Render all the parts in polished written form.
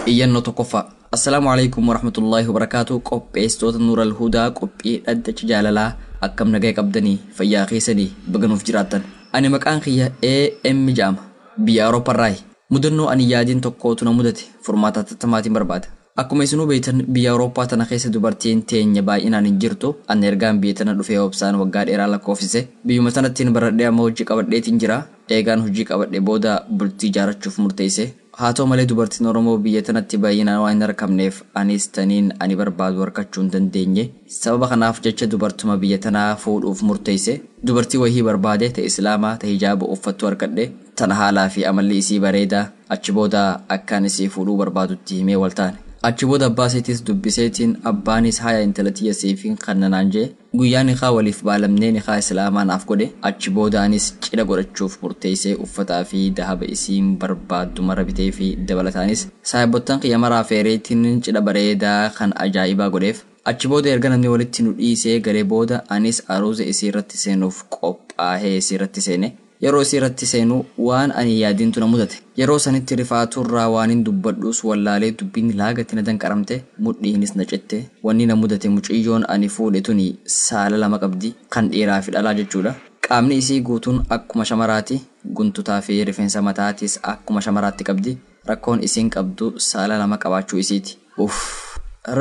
Iyyannoo tokkoffaa. Assalaamu alaikum warahmatullaahi wabarakaatu. Qopheessitoota Nuural Hudaa qophii dhaddacha jaalalaa, akkam nagaya qabdanii? Fayyaa keessanii? Baganuuf jiraattan. Ani maqaan kiyya AM jedhama. Biyya Awurooppaarraayi. Mudannoo ani yaadiin tokkootu na mudate, furmaata hatattamaatiin barbaada. Akkuma isinuu beektan, biyya Awurooppaa tana keessa dubartiin teenya baay'inaan hin jirtu. Ani ergaan biyya tana dhufee obsaan waggaa dheeraa lakkoofsise. Biyyuma tanattiin baradhee amma hojii qabadheetiin jira. Eegaan hojii qabadhe booda bultii ijaarrachuuf murteesse. Haa ta'u malee, dubartiin Oromoo biyya tanatti baay'inaan waan hin argamneef anis taniin ani barbaadu harkachuu hin dandeenye. Sababa kanaaf jecha dubartuma biyya tanaa fuudhuuf murteesse. Dubartii wayii barbaade, ta'e Islaamaa, ta'e hijaaba uffattu harkadhe. Tana haalaa fi amalli isii bareedaa. Achi booda akkaan isii fuudhuu barbaadutti himee wal taane. Achi booda abbaa isiitis dubbiseetiin, abbaanis haya, intala tiyya siifiin kannanaan jee. Guyyaa nikaa waliif baalamnee nikaa Islaamaa naaf godhe. Achi booda anis cidha godhachuuf murteessee uffataa fi dahaba isiin barbaaddu mara bitee fi dabalataanis saahibottan kiyya maraa feereetiin cidha bareedaa kan ajaa'ibaa godheef. Achi booda erga namni walitti nu dhiisee galee booda anis aruuza isii irratti seenuuf qophaahee isii irratti seene. Yeroo isii irratti seenu waan ani yaadintu na mudate. Yeroo sanitti rifaaturraa waan hin dubbadhus wallaalee, dubbiin laagatti na danqaramte, mudhiinis na citte. Wanni na mudate, mucayyoon ani fuudhe tuni saala lama qabdi, kan dhiiraa fi dhalaa jechuudha. Qaamni isii guutuun akkuma shamaraati, guntutaa fi rifeensa mataatis akkuma shamaraatti qabdi. Rakkoon isiin qabdu saala lama qabaachuu isiiti. Uff!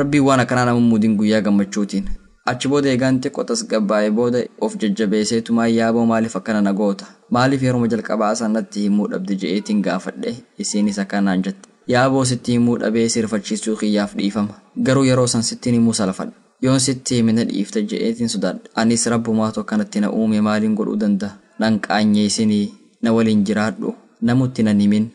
Rabbiin waan akkanaa nama mudin guyyaa gammachuutiin. Achi booda eegaan xiqqoo tasgabbaa'e booda of jajjabeesseetumaa, "Yaaboo, maaliif akkana na goota? Maaliif yeruma jalqabaa san natti himuu dhabde?" je'eetiin gaafadhe. Isiinis akkanaan jette. "Yaaboo, sitti himuu dhabee si rifachiisuu kiyyaaf dhiifama. Garuu yeroo san sittiin himuu salfadha. Yoon sitti hime na dhiifta je'eetiin sodaadha. Anis rabbumaatu akkanatti na uume, maaliin godhuu danda'a? Nan qaanyeessinii na waliin jiraadhu, namutti nan himin"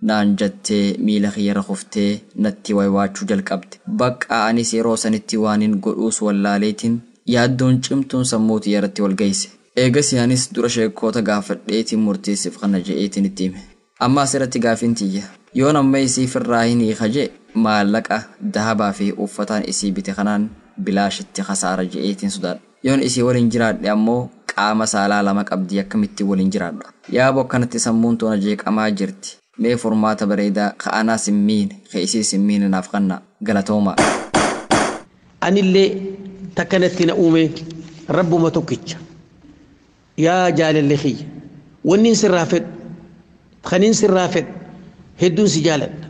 naan jattee miila kiyyarra kuftee natti waywaachuu jalqabde. Bakka anis yeroo sanitti waanin godhuus wallaaleetiin yaaddoon cimtuun sammuu tiyyarratti wal geesse. Eegasii anis dura sheekkoota gaafadheetiin murteessiif kana je'eetiin itti hime. Amma asirratti gaafiin tiyya. Yoon amma isii firraa hin hiika jee, maallaqa, dahabaa fi uffataan isii bite kanaan bilaashitti kasaara je'eetiin sodaadha. Yoon isii waliin jiraadhe ammoo qaama saalaa lama qabdii, akkamitti waliin jiraadha? Yaaboo, akkanatti sammuun toona jeeqamaa jirti. Mee furmaata bareedaa ka anaas hin miine, ka isiis hin miine naaf kannaa. Galatoomaa. Anillee takkanatti na uume rabbuma tokkicha. Yaa jaalalle kiyya, wanni sirraa fedhu, kanin sirraa fedhu, hedduun si jaaladha.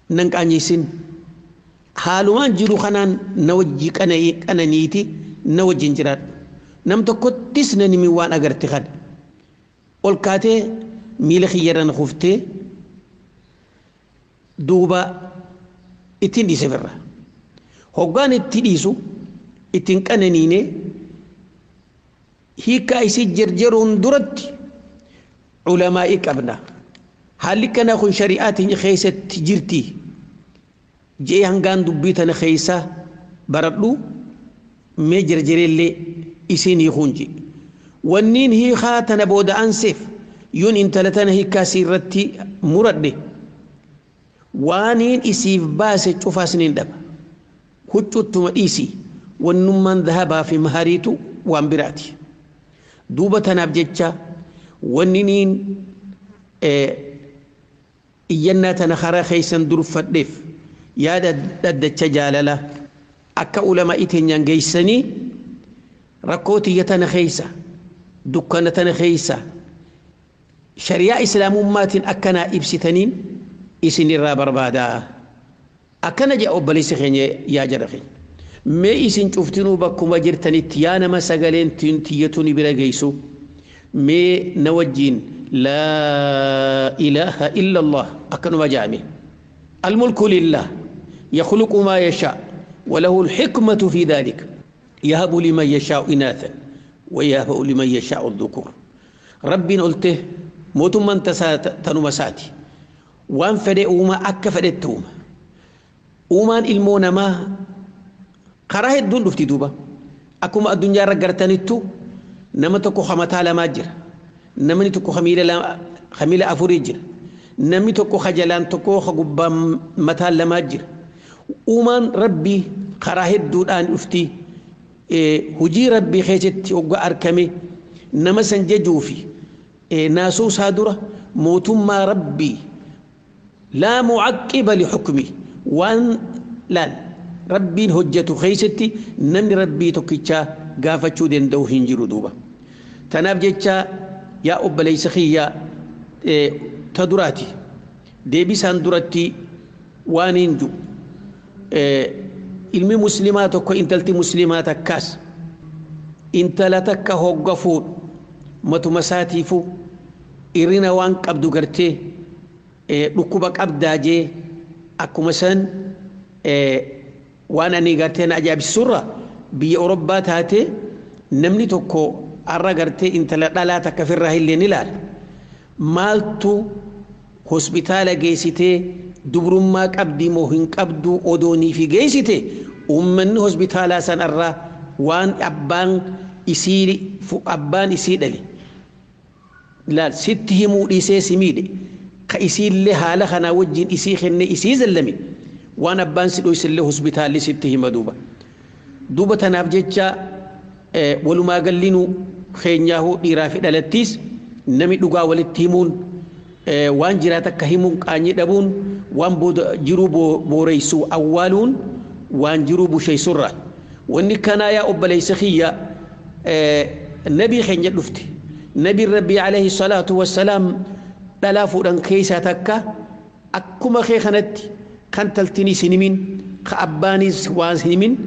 Nan qaanyeessin, haalumaan jiru kanaan na wajji qananiiti na wajjin jiraadhu. Nam tokkottis nan himin waan agarte kana. Ol kaatee miila kiyyarra na kuftee duuba ittiin dhiise firra. Hoggaan itti dhiisu ittiin qananiine, hiikkaa isii jarjaruun duratti ulamaa'ii qabna. Haalli kanaa kun shari'aatiin keessatti jirti. Jee hangaan dubbii tana keessa baradhu, mee jarjareellee isiin hiikuun je. Wanniin hiikaa tana booda anseef, yoon intala tana hiikkaa isii irratti muradhe, waaniin isiif baase cufaas niin dhaba. Huccuuttuma dhiisi, wannummaan dahabaa fi mahariitu waan biraati. Duuba tanaaf jecha wanni niin iyyannaa tana karaa keessan durfadheef, yaada dhaddacha jaalala akka ulamaa'ii teenyaan geessanii rakkoo tiyya tana keessa, dukkana tana keessa, shari'aa Islaamummaatiin akkanaa ibsitaniin isin irraa barbaadaa. Akkana jedha obboleessi keenya. Yaa jara keenya, mee isin cuftinuu bakkuma jirtanitti, yaa nama sagaleen tiyyatuun bira geessu, mee na wajjiin laa ilaaha illa Allah akkanuma jaame. الملك لله يخلق ما يشاء وله الحكمة في ذلك، يهب لمن يشاء إناثا ويهب لمن يشاء الذكور. ربي قلته mootummaan tanuma isaati, waan fedhe uuma, akka fedhetti uuma. Uumaan ilmoo namaa karaa hedduun dhufti. Duuba akkuma addunyaa irra gartanittu, nama tokko mataa lamaa jira, namni tokko miila afurii jira, namni tokko jalaan tokko gubbaa mataa lamaa jira. Uumaan Rabbii karaa hedduudhaan dhufti. Hujii Rabbii keessatti hogga argame nama san jajuu fi naasuu isaa dura mootummaa Rabbii. Laa mucaqqiba lixukmi, waan laal rabbiin hojjetu keessatti namni rabbii tokkichaa gaafachuu danda'u hin jiru duuba. Tanaaf jecha yaa obboleessa kiyya, ta duraati deebisaan duratti waan hin jiru, ilmi muslimaa tokko, intalti muslimaa takkaas intala takka hogga fuudhu matuma isaatiifu irrina waan qabdu gartee dhukkuba qabdaa jee. Akkuma san waan ani gartee na ajaa'ibsiisurra biyya Orobbaa taate namni tokko har'a gartee intala dhalaa takka firraa illee ni ilaala. Maaltu hospitaala geessitee dubrummaa qabdii moo hin qabdu odoonii fi geessite, uummanni hospitaalaa sanarraa waan abbaan isii dhale laal sitti himuu dhiisee si miidhe, ka isiillee haala kanaa wajjin isii kenne, isii zallame, waan abbaan si dhoysillee hospitaalli sitti hima duuba. Duuba tanaaf jecha walumaa gallinuu keenyaahuu dhiiraa fi dhalattiis nami dhugaa walitti himuun, waan jiraata akka himuun, qaanyii dhabuun waan booda jiruu booreysuu awwaaluun waan jiruu busheessurraa. Wanni kanaa yaa obboleessa kiyya, nabii keenya dhufte, nabiin rabbii alayhi salaatu wassalaam dhalaa fuudhan keessaa takka akkuma kee kanatti kan taltinis hin himin, ka abbaanis waan hin himin,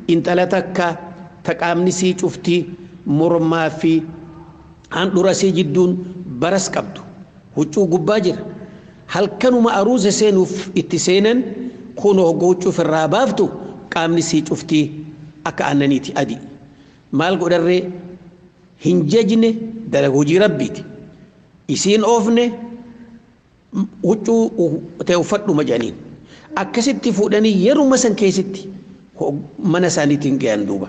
intala takka ta qaamni sii cufti mormaa fi handhura sii jidduun baras qabdu huccuu gubbaa jira. Halkanuma aruusa seenuuf itti seenan kun hogga huccuu irraa baaftu qaamni sii cuftii akka aannaniiti adii. Maal godharree? Hin jajne, dalaga hojii rabbiiti. Isiin oofne, huccuu ta'e uffadhuma jedhaniin. Akkasitti fuudhanii yeruma san keessatti mana isaaniitiin gahan duuba.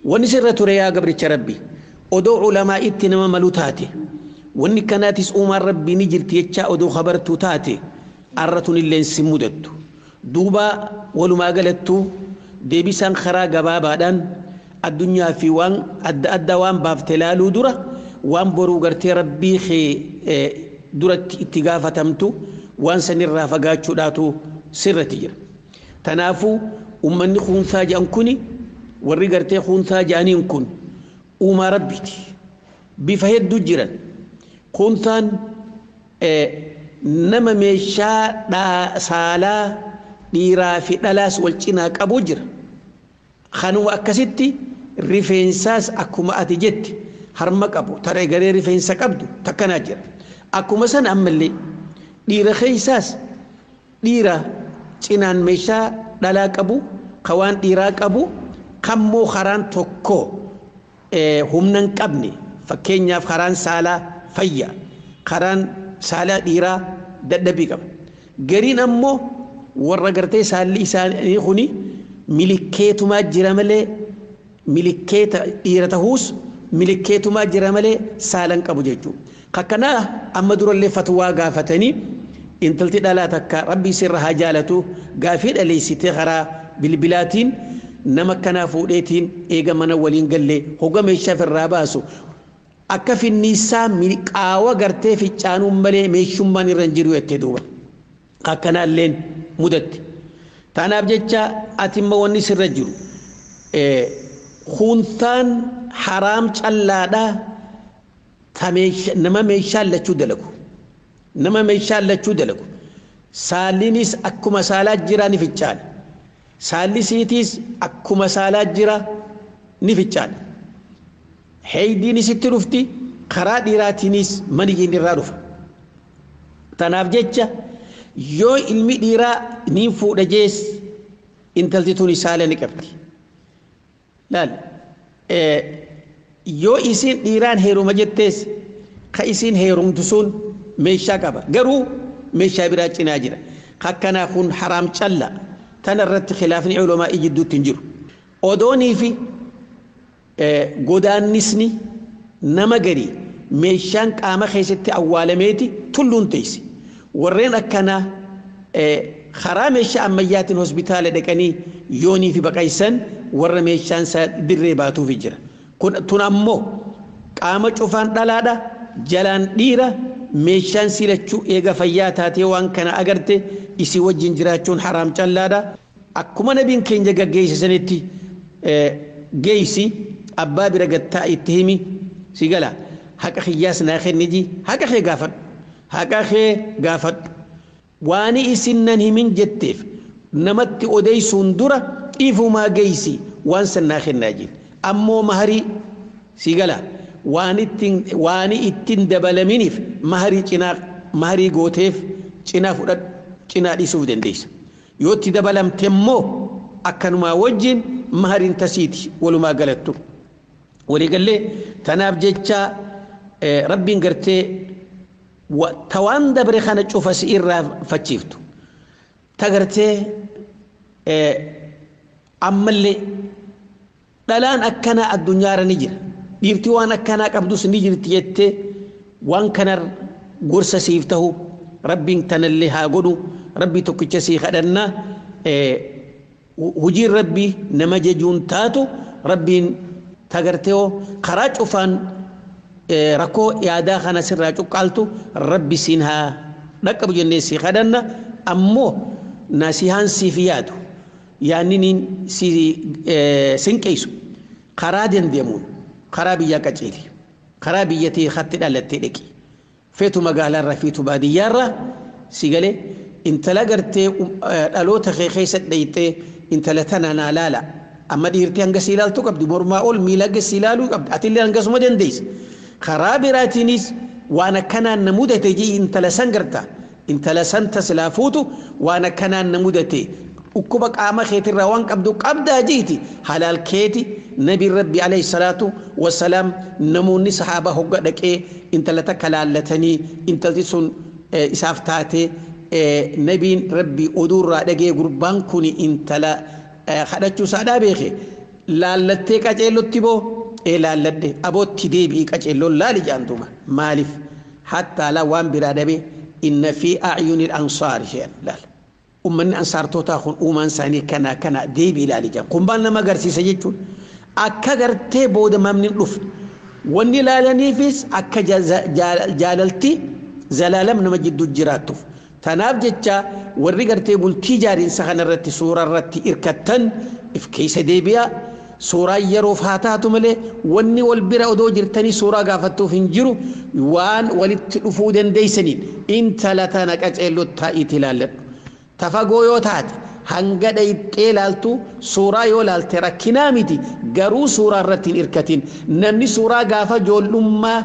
Wanni sirra ture yaa gabricha rabbi, odoo culamaa itti nama malu taate, wanni kanaatis uumaan rabbii ni jirti jechaa odoo habartuu taate, arratun illee si mudattu. Duuba walumaa galattuu deebisaan karaa gabaabaadhaan addunyaa fi waan adda addaa waan baafte laaluu dura waan boruu gartee rabbii kee duratti itti gaafatamtu waan sanirraa fagaachuudhaatu sirratti jira. Tanaafuu ummanni kuunsaa jedhan kuni, warri gartee kuunsaa jedhaniin kun uumaa rabbiiti. Bifa hedduu jiran. Kuunsaan nama meeshaa saalaa dhiiraa fi dhalaas wal cinaa qabu jira. Kanuma akkasitti rifeensaas akkuma ati jette harma qabu taree garee rifeensa qabdu takkanaa jira. Akkuma sana ammallee dhiira keessaas dhiira cinaan meeshaa dhalaa qabu, ka waan dhiiraa qabu, kammoo karaan tokko humna hin qabne. Fakkeenyaaf karaan saalaa fayya, karaan saalaa dhiiraa dadhabii qaba. Gariin ammoo warra gartee saalli isaanii kuni milikkeetumaa jira malee, milikkeeta dhiira tahuus milikkeetumaa jira malee saalan qabu jechuudha. Kakkanaa amma durallee fatwaa gaafatanii intalti dhalaa takka, rabbi sirra haa jaalatu, gaafii dhaleessitee karaa bilbilaatiin nama akkanaa fuudheetiin eega mana waliin gallee hoga meeshaa irraa baasu akka finniisaa qaawa gartee ficcaanuun malee meeshummaan irra hin jiru jettee duuba. Akkanaalleen mudatte. Tanaaf jecha ati immoo wanni sirra jiru kuuntaan haraam callaadhaa nama meeshaa lachuu dalagu. Nama meeshaa lachuu dalagu. Saallinis akkuma saalaa jira ni ficcaana. Saalli siitiis akkuma saalaa jira ni ficcaana. Heeydiinis itti dhufti, karaa dhiiraatiinis maniyyiin irraa dhufa. Tanaaf jecha yoo ilmi dhiiraa niin fuudha jees intalti tuni saala ni qabdi. Laal, yoo isiin dhiiraan heeruma jettees ka isiin heerumtu sun meeshaa qaba, garuu meeshaa biraa cinaa jira. Akkanaa kun haraam calla, tana irratti khilaafni culamaa jidduutti hin jiru. Odoonii fi godaannisni nama gari meeshaan qaama keessatti awwaalameeti tulluun teessi. Warreen akkanaa karaa meeshaa ammayyaatiin hospitaala dhaqanii yoonii fi baqaysan warra meeshaan isaa dirree baatuuf jira. Tun ammoo qaama cufaan dhalaadha, jalaan dhiira, Meeshaan silachuu eega fayyaa taatee waan kana agarte isii wajjin jiraachuun haraam callaadha. Akkuma nabiin keenya gaggeesse sanitti geessi abbaa bira gattaa itti himi si gala haqa kiyyaas naa kenniji haqa kee gaafadhu haqa kee gaafadhu waan isin nan himin jetteef namatti odeysuun dura ifumaa geessi waan san naa kennaa jin ammoo maharii si gala waan ittiin dabalaminiif maharii cinaa maharii gooteef cinaa fudhadhu cinaa dhiisuuf dandeessa yoo itti dabalamte immoo akkanumaa wajjin mahariin tasiiti walumaa galattu waliigallee tanaaf jecha rabbiin gartee tawaan dabre kana cufa si irraa fachiiftu ta gartee ammallee dhalaan akkanaa addunyaarra ni jira dhiirti waan akkanaa qabdus ni jirti jettee waan kanar gorsa siif tahu rabbiin tanallee haa godhu rabbii tokkicha sii kadhannaa hojiin rabbii nama jejuun taatu rabbiin tagartee karaa cufaan rakkoo yaadaa kana sirraa cuqqaaltu rabbi siin haa dhaqqabu jennee sii kadhanna ammoo nasihaan siif yaadu yaanniniin si sinqeessu karaa dandeemuun karaa biyyaa qaceeli karaa biyyattii hatti dhalattee dhaqi feetu magaalaarra feetu baadiyyaarra si galee intala gartee dhaloota kee keessa dhayxee intala tana naa laala amma dhiirtii hanga si ilaaltu qabdi mormaa ol miila hanga si ilaaluu qabdi atillee hangasuma dandeessa karaa biraatiinis waan akkanaan na mudate jii intala san garta intala san tasilaa fuutu waan akkanaan na mudate dhukkuba qaama keetirraa waan qabdu qabdaa jiiti halaal keeti nabiin rabbi alayhi salaatu wasalaam namoonni sahaabaa hogga dhaqee intala takka laallatanii intalti sun isaaf taatee nabiin rabbi oduurraa dhagee gurbaan kun intala kadhachuu isaa beeke laallattee qaceellotti boo ee laalladhe abootti deebi'i qaceelloon laali jaantuma maaliif hattaa laa waan biraa dhabe inna fi acyuni ansaari sheen laal ummanni ansaartootaa kun uumaan isaanii kana kana deebi'i ilaali jaan kun baal nama agarsiisa jechuun akka gartee booda mamni dhufne wanni ilaalaniifis akka jaalalti zalaalam nama jidduu jiraattuuf tanaaf jecha warri gartee bultii jaariinsa kanarratti suuraa irratti irkattan if keessa deebi'a suuraa yeroof haa taatu malee wanni wal bira odoo jirtanii suuraa gaafattuuf hin jiru waan walitti dhufuu dandeeysaniin intala tana qaceelloo taa'iitti ilaalladhu tafagoo yoo taate hanga dhayxee ilaaltu suuraa yoo ilaalte rakkinaa miti garuu suuraa irratti hin irkatin namni suuraa gaafa joollummaa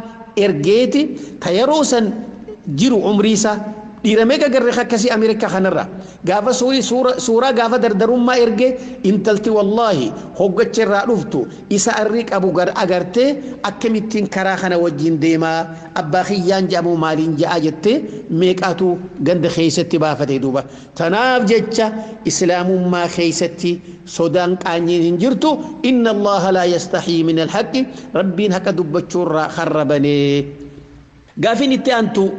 ergeeti ta yeroo san jiru umrii isaa dhiira meeqa garree akkasii Ameerikaa kanarra gaafa suuraa gaafa dardarummaa ergee intalti wallaahi hoggacha irraa dhuftu isa arrii qabu agartee akkamittiin karaa kana wajjin deemaa abbaa kiyyaan jedhamu maaliin ja'a jettee meeqaatu ganda keessatti baafate duuba tanaaf jecha islaamummaa keessatti sodaan qaanyiin hin jirtu inna allaha laa yastaxii min alhaqi rabbiin haqa dubbachuurraa harrabanee gaafiin itti aantu.